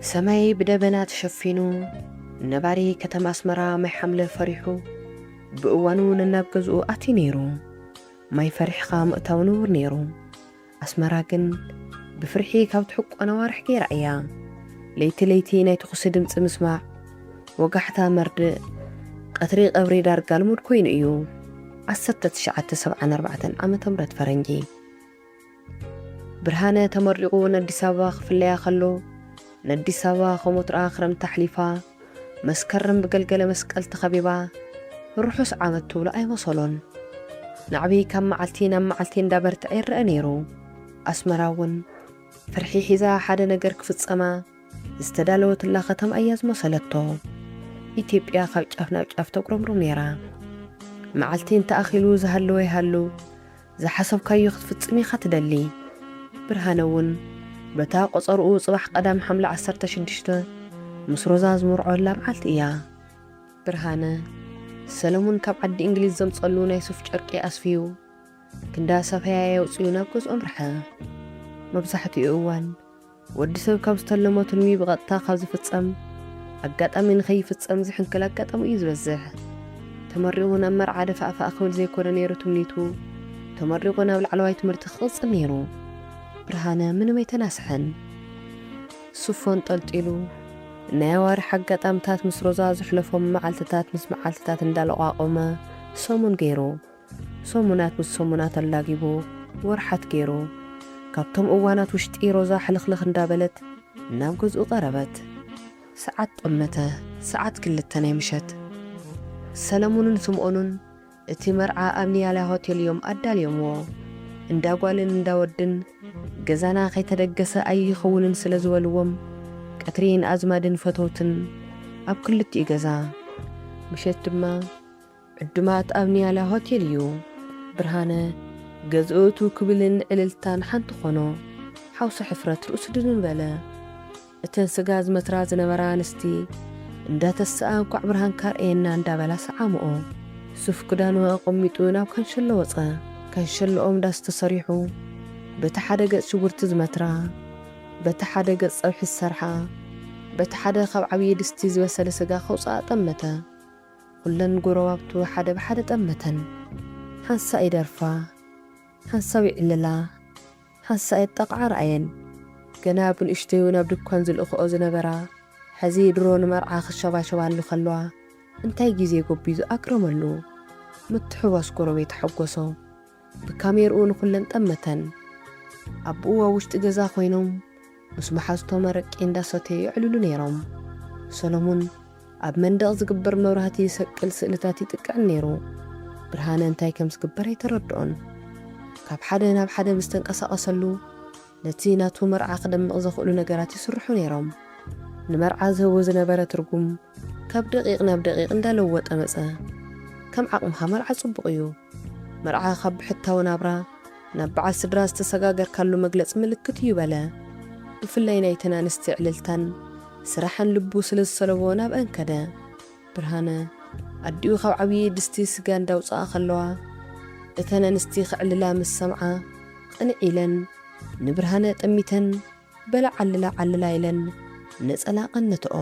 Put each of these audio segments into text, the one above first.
ሰማይ ብደበና ተሸፊኑ፣ ነባሪ ከተማ ኣስመራ ማይ ሓምለ ፈሪሑ፣ ብእዋኑ ነናብ ገዝኡ ኣትዩ ነይሩ። ማይ ፈሪሕኻ ምእታው ንቡር ነይሩ። ኣስመራ ግን ብፍርሒ ካብ ትሕቆ ነዋርሕ ገይራ እያ። ለይቲ ለይቲ ናይ ተኹሲ ድምፂ ምስማዕ፣ ወጋሕታ መርድእ፣ ቀትሪ ቀብሪ ዳርጋ ልሙድ ኮይኑ እዩ። ዓሰርተ ትሽዓተ ሰብዓን ኣርባዕተን ዓመተ ምህረት ፈረንጂ። ብርሃነ ተመሪቑ ንኣዲስ ኣበባ ክፍለያ ከሎ፣ ንኣዲስ ኣበባ ከም ወትርኣ ክረምቲ ኣሕሊፋ፣ መስከረም ብገልገለ መስቀል ተኸቢባ፣ ርሑስ ዓመት ትብሎ ኣይመሰሎን። ናዕቢ ካብ መዓልቲ ናብ መዓልቲ እንዳበርትዐ ይረአ ነይሩ። ኣስመራ እውን ፍርሒ ሒዛ ሓደ ነገር ክፍጸማ ዝተዳለወትላ ከተማ እያ ዝመሰለቶ። ኢትዮጵያ ካብ ጫፍ ናብ ጫፍ ተጉረምርም ነይራ። መዓልቲ እንተኣኺሉ ዝሃለወ ይሃሉ፣ ዝሓሰብካዮ ክትፍጽም ኢኻ ትደሊ። ብርሃነ እውን በታ ቆጸርኡ ጽባሕ ቀዳም ሓምለ ዓሰርተ ሽዱሽተ ምስ ሮዛ ዝምርዖላ መዓልቲ እያ። ብርሃነ፣ ሰለሙን ካብ ዓዲ እንግሊዝ ዘምጸሉ ናይ ሱፍ ጨርቂ ኣስፍዩ፣ ክንዳ ሰፈያ የውጽኡ ናብ ገዝኦም ርሐ። መብዛሕትኡ እዋን ወዲ ሰብ ካብ ዝተለሞ ትልሚ ብቐጥታ ካብ ዝፍጸም ኣጋጣሚ ንኸይፍጸም ዝሕንክል ኣጋጣሚ እዩ ዝበዝሕ። ተመሪቑ ናብ መርዓ ደፋእፋእ ክብል ዘይኮነ ነይሩ ትምኒቱ፣ ተመሪቑ ናብ ላዕለዋይ ትምህርቲ ክቕጽል ነይሩ። ብርሃነ ምንም ኣይተናስሐን። ሱፎ ኣንጠልጢሉ ናይ ኣዋርሕ ኣጋጣምታት ምስ ሮዛ ዘሕለፎም መዓልትታት ምስ መዓልትታት እንዳለቋቖመ ሰሙን ገይሩ። ሰሙናት ምስ ሰሙናት ኣላጊቡ ወርሓት ገይሩ። ካብቶም እዋናት ውሽጢ ሮዛ ሕልኽልኽ እንዳበለት ናብ ገዝኡ ቀረበት። ሰዓት ጠመተ። ሰዓት ክልተ ናይ ምሸት። ሰለሙንን ስምኦኑን እቲ መርዓ ኣብ ኒያላ ሆቴል እዮም ኣዳልዮምዎ። እንዳ ጓልን እንዳ ወድን ገዛና ከይተደገሰ ኣይኸውንን ስለ ዝበልዎም፣ ቀትሪ ንኣዝማድን ፈተውትን ኣብ ክልቲኡ ገዛ፣ ምሸት ድማ ዕዱማት ኣብ ኒያላ ሆቴል እዩ። ብርሃነ ገዝኡ እቱ ክብልን ዕልልታን ሓንቲ ኾኖ። ሓውሲ ሕፍረት ርእሱ ድንን በለ። እተን ስጋ ዝመትራ ዝነበራ ኣንስቲ እንዳተስኣ፣ "እንኳዕ ብርሃንካ ርኣየና" እንዳበላ ሰዓምኦ። ሱፍ ክዳኑ ኣቐሚጡ ናብ ካንሸሎ ወጸ። ካንሸሎኦም ዳስ ተሰሪሑ፣ በቲ ሓደ ገጽ ሽጉርቲ ዝመትራ፣ በቲ ሓደ ገጽ ጸብሒ ዝሰርሓ፣ በቲ ሓደ ካብ ዓብዪ ድስቲ ዝበሰለ ስጋ ከውጽኣ ጠመተ። ኩለን ጎረባብቱ ሓደ ብሓደ ጠመተን። ሓንሳእ ይደርፋ፣ ሓንሳብ ይዕልላ፣ ሓንሳእ የጣቕዓ ረኣየን። ገና ብንእሽተዩ ናብ ድኳን ዝልእኽኦ ዝነበራ፣ ሕዚ ድሮ ንመርዓ ክሸባሸባሉ ከለዋ፣ እንታይ ግዜ ጎቢዙ ኣግረመሉ። ምትሕዋስ ጎረቤት ሓጎሶ። ብካሜርኡ ንኹለን ጠመተን። ኣቦኡ ኣብ ውሽጢ ገዛ ኮይኖም ምስ መሓዝቶም ኣረቂ እንዳሰተዩ የዕልሉ ነይሮም። ሰሎሙን ኣብ መንደቕ ዝግበር መብራህቲ ይሰቅል ስእልታት ይጥቅዕን ነይሩ። ብርሃነ እንታይ ከም ዝግበር ኣይተረድኦን። ካብ ሓደ ናብ ሓደ ብዝተንቀሳቐሰሉ ነቲ ናቱ መርዓ ክደምቕ ዘኽእሉ ነገራት ይስርሑ ነይሮም። ንመርዓ ዝህቦ ዝነበረ ትርጉም ካብ ደቂቕ ናብ ደቂቕ እንዳለወጠ መጸ። ከም ዓቕምኻ መርዓ ጽቡቕ እዩ። መርዓ ካብ ብሕታዊ ናብራ ናብ በዓል ስድራ ዝተሰጋገርካሉ መግለጺ ምልክት እዩ በለ። ብፍላይ ናይተን ኣንስቲ ዕልልታን ስራሕን ልቡ ስለ ዝሰለቦ ናብኣን ከደ። ብርሃነ ኣዲኡ ካብ ዓብዪ ድስቲ ስጋ እንዳውጽኣ ከለዋ፣ እተን ኣንስቲ ክዕልላ ምስ ሰምዓ፣ ቅንዕ ኢለን ንብርሃነ ጠሚተን፣ "በላ ዓልላ ዓልላ" ኢለን ነጸላ ቀነትኦ።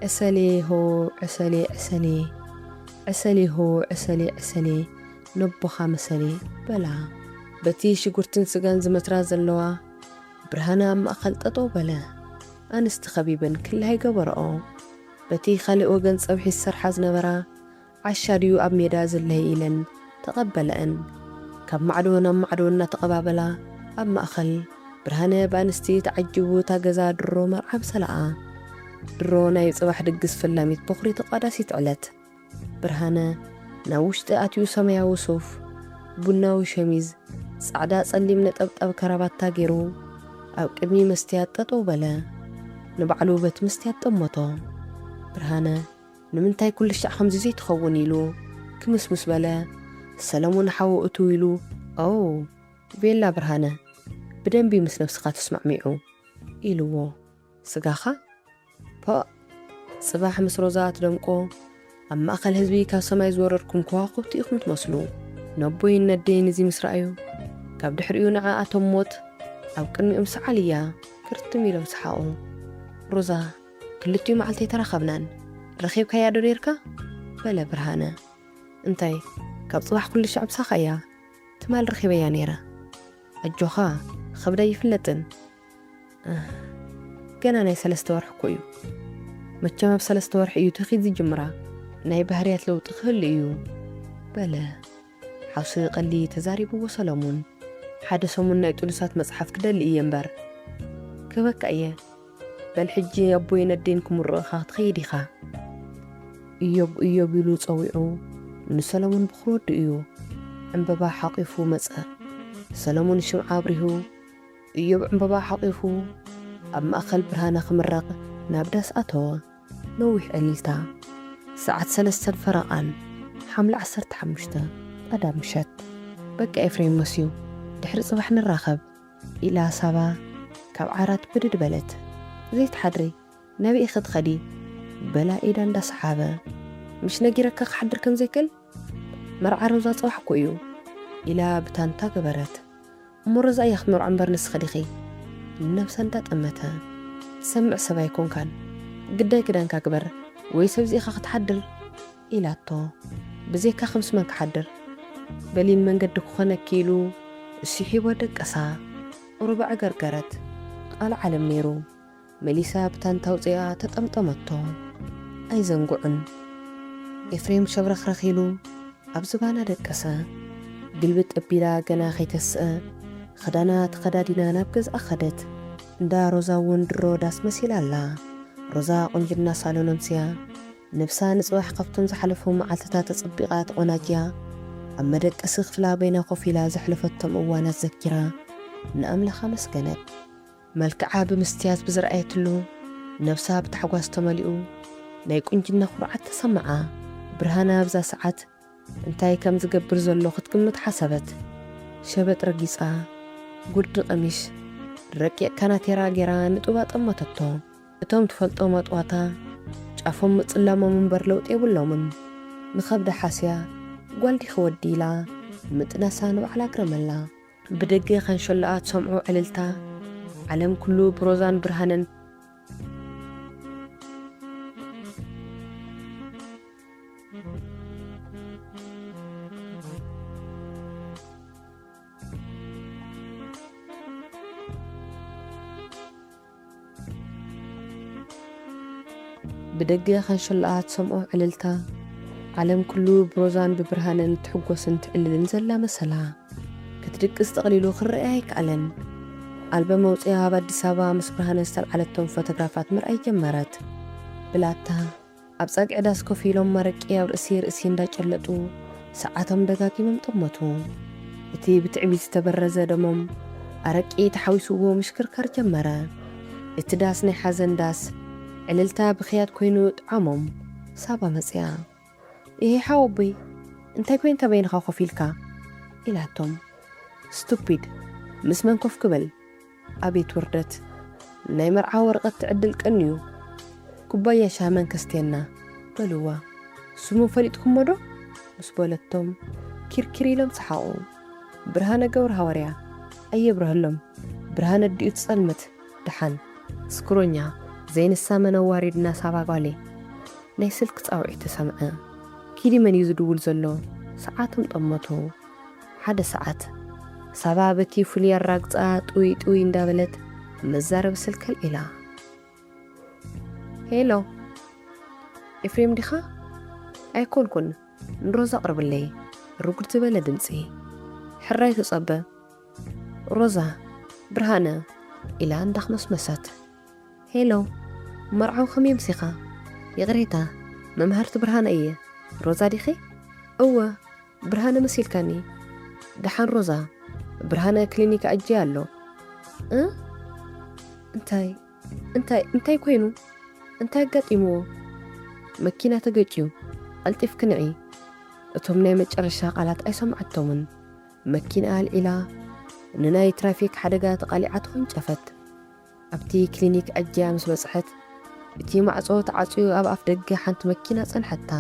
"ዕሰሌ ሆ ዕሰሌ ዕሰሌ፣ ዕሰሌ ሆ ዕሰሌ ዕሰሌ፣ ነቦኻ መሰሌ" በላ። በቲ ሽጉርትን ስጋን ዝመትራ ዘለዋ ብርሃነ ኣብ ማእከል ጠጠው በለ። ኣንስቲ ከቢበን ክላይ ገበረኦ። በቲ ካልእ ወገን ጸብሒ ዝሰርሓ ዝነበራ፣ "ዓሻ ድዩ ኣብ ሜዳ ዘለይ?" ኢለን ተቐበለአን። ካብ ማዕዶ ናብ ማዕዶ እናተቐባበላ፣ ኣብ ማእከል ብርሃነ ብኣንስቲ ተዓጂቡ እታ ገዛ ድሮ መርዓ ምሰለኣ። ድሮ ናይ ጽባሕ ድግስ ፈላሚት በኹሪ ተቋዳሲት ዕለት። ብርሃነ ናብ ውሽጢ ኣትዩ ሰማያዊ ሱፍ፣ ቡናዊ ሸሚዝ፣ ጻዕዳ ጸሊም ነጠብጣብ ከራባታ ገይሩ ኣብ ቅድሚ መስትያት ጠጠው በለ። ንባዕሉ በቲ መስትያት ጠመቶ። ብርሃነ፣ "ንምንታይ ኩሉ ሻዕ ከምዚ ዘይትኸውን?" ኢሉ ክምስምስ በለ። ሰለሙን ሓው እትው ኢሉ፣ "ኦ፣ ቤላ ብርሃነ፣ ብደንቢ ምስ ነብስኻ ተስማዕሚዑ" ኢልዎ። "ስጋኻ? ፖእ! ጽባሕ ምስ ሮዛ ትደምቆ፣ ኣብ ማእከል ህዝቢ ካብ ሰማይ ዝወረድኩም ከዋኽብቲ ኢኹም ትመስሉ። ነቦይን ነደይን እዚ ምስ ረኣዩ፣ ካብ ድሕሪኡ ንዓኣቶም ሞት ኣብ ቅድሚኦም ሰዓል እያ" ክርትም ኢሎም ሰሓቑ። ሮዛ፣ ክልቲኡ መዓልቲ ኣይተራኸብናን። ረኺብካያ ዶ ነይርካ? በለ ብርሃነ። እንታይ፣ ካብ ጽባሕ ኩሉ ሻዕ ምሳኻ እያ። ትማል ረኺበያ ነይረ። ኣጆኻ፣ ኸብዳ ይፍለጥን። ኣህ፣ ገና ናይ ሰለስተ ወርሒ እኮ እዩ። መቸም ኣብ ሰለስተ ወርሒ እዩ ትኺድ ዝጅምራ። ናይ ባህርያት ለውጢ ክህሉ እዩ። በለ ሓውሲ ቀሊ ተዛሪብዎ ሰለሙን። ሓደ ሰሙን ናይ ጥኑሳት መጽሓፍ ክደሊ እየ እምበር። ክበካ እየ። በል ሕጂ ኣቦይን ኣዴን ክምርቑኻ ክትኸይድ ኢኻ። እዮብ፣ እዮብ ኢሉ ጸዊዑ ንሰለሙን ብኽሪ ወዱ እዩ። ዕምበባ ሓቒፉ መጸ። ሰለሙን ሽምዓ ኣብሪሁ፣ እዮብ ዕምበባ ሓቒፉ ኣብ ማእከል ብርሃነ ክምረቕ ናብ ዳስ ኣተወ። ነዊሕ ዕልልታ። ሰዓት ሰለስተን ፈረቓን፣ ሓምለ ዓሰርተ ሓሙሽተ፣ ቀዳም ምሸት። በቃ ኤፍሬም መስዩ፣ ድሕሪ ጽባሕ ንራኸብ። ኢላ ሳባ ካብ ዓራት ብድድ በለት። ዘይትሓድሪ፣ ናበይ ኢኺ ትኸዲ? በላ ኢዳ እንዳሰሓበ። ምሽ ነጊረካ ክሓድር ከም ዘይክእል? መርዓ ሮዛ ጽባሕ እኮ እዩ፣ ኢላ ብታንታ ገበረት። እሞ ሮዛ እያ ክትመርዖ እምበር ንስኺ ዲኺ? ነብሳ እንዳጠመተ። ትሰምዕ ሰብ ኣይኮንካን። ግዳይ ክዳንካ ግበር፣ ወይ ሰብዚ ኢኻ ክትሓድር? ኢላቶ። ብዘይካ ከምስ መን ክሓድር? በሊን መንገዲ ክኾነኪ ኢሉ እሱ ሒቦ ደቀሳ። ቁሩብ ኣዕገርገረት። ቃል ዓለም ነይሩ። መሊሳ ብታንታ ኣውጺኣ ተጠምጠመቶ። ኣይዘንግዑን። ኤፍሬም ሸብረኽረኽ ኢሉ ኣብ ዝባና ደቀሰ። ግልብጥ ኣቢላ ገና ከይተስአ፣ ክዳና ተኸዳዲና ናብ ገዝኣ ኸደት። እንዳ ሮዛ እውን ድሮ ዳስ መሲላ ኣላ። ሮዛ ቁንጅና ሳሎን ኣምስያ። ነብሳ ንጽባሕ ካብቶም ዝሓለፉ መዓልትታት ተጸቢቓ ተቖናጅያ፣ ኣብ መደቀሲ ክፍላ በይና ኮፍ ኢላ ዘሕለፈቶም እዋናት ዘኪራ ንኣምላኽ ኣመስገነት። መልክዓ ብምስትያት ብዝረኣየትሉ፣ ነብሳ ብታሕጓስ ተመሊኡ ናይ ቁንጅና ኩርዓት ተሰምዓ። ብርሃነ ኣብዛ ሰዓት እንታይ ከም ዝገብር ዘሎ ክትግምት ሓሰበት። ሸበጥ ረጊጻ፣ ጉርዲ ቀሚሽ፣ ረቂቕ ካናቴራ ጌራ ንጡባ ጠመተቶ። እቶም ትፈልጦም ኣጥዋታ፣ ጫፎም ምጽላሞም እምበር ለውጢ የብሎምን። ንኸብዳ ሓስያ፣ ጓል ዲኺ ወዲ ኢላ፣ ምጥናሳ ንባዕላ ኣግረመላ። ብደገ ካንሸሎኣ ትሰምዖ ዕልልታ፣ ዓለም ኩሉ ብሮዛን ብርሃንን። ብደገ ካንሸሎኣ ትሰምዖ ዕልልታ፣ ዓለም ኩሉ ብሮዛን ብብርሃንን ትሕጎስን ትዕልልን ዘላ መሰላ። ክትድቅስ ጠቕሊሉ ክረኣያ ኣይከኣለን። ኣልበም ኣውጺኣ ኣብ ኣዲስ ኣበባ ምስ ብርሃነ ዝተልዓለቶም ፎቶግራፋት ምርኣይ ጀመረት። ብላታ ኣብ ጸግዒ ዳስ ኮፍ ኢሎም ኣረቂ ኣብ ርእሲ ርእሲ እንዳጨለጡ ሰዓቶም ደጋጊሞም ጠመቱ። እቲ ብትዕቢት ዝተበረዘ ደሞም ኣረቂ ተሓዊስዎ ምሽክርካር ጀመረ። እቲ ዳስ ናይ ሓዘን ዳስ፣ ዕልልታ ብኽያት ኮይኑ ጥዓሞም። ሳባ መጽያ። "እሄ ሓወቦይ፣ እንታይ ኮይንካ በይንኻ ኮፍ ኢልካ?" ኢላቶም። "ስቱፒድ፣ ምስ መን ኮፍ ክበል?" ኣቤት ውርደት! ናይ መርዓ ወረቐት ትዕድል ቀንዩ። "ኩባያ ሻሂ መን ከስትየና?" በልዋ። "ስሙ ፈሊጥኩሞ ዶ?" ምስ በለቶም፣ ኪርኪር ኢሎም ሰሓቑ። "ብርሃነ ገብረ ሃዋርያ፣ ኣየብርሀሎም። ብርሃነ ኣዲኡ ትጸልምት፣ ደሓን። ስክሮኛ፣ ዘይንሳ መን ኣዋሪድና ሳባ ጓለይ?" ናይ ስልክ ጻውዒት ተሰምዐ። "ኪዲ መን እዩ ዝድውል ዘሎ?" ሰዓቶም ጠመቱ። ሓደ ሰዓት። ሳባ በቲ ፍሉይ ኣራግጻ ጥውይ ጥውይ እንዳበለት መዛረቢ ስልክ ኣልዒላ። "ሄሎ፣ ኤፍሬም ዲኻ?" "ኣይኮንኩን፣ ንሮዛ ኣቕርብለይ።" ርጉድ ዝበለ ድምጺ። "ሕራይ ተጸበ። ሮዛ፣ ብርሃነ።" ኢላ እንዳኽመስመሰት። "ሄሎ፣ መርዓዊ ከመይ ኣምሲኻ? ይቕሬታ፣ መምሃርቲ ብርሃነ እየ። ሮዛ ዲኺ?" "እወ፣ ብርሃነ መሲልካኒ። ደሓን ሮዛ፣ ብርሃነ ክሊኒክ ኣጀ ኣሎ።" "እ? እንታይ፣ እንታይ፣ እንታይ ኮይኑ? እንታይ ኣጋጢምዎ?" "መኪና ተገጭዩ። ቀልጢፍኪ ንዒ።" እቶም ናይ መጨረሻ ቃላት ኣይሰምዓቶምን። መኪና ኣልዒላ፣ ንናይ ትራፊክ ሓደጋ ተቓሊዓ ተወንጨፈት። ኣብቲ ክሊኒክ ኣጅያ ምስ በጽሐት፣ እቲ ማዕጾ ተዓጽዩ ኣብ ኣፍ ደገ ሓንቲ መኪና ጸንሐታ።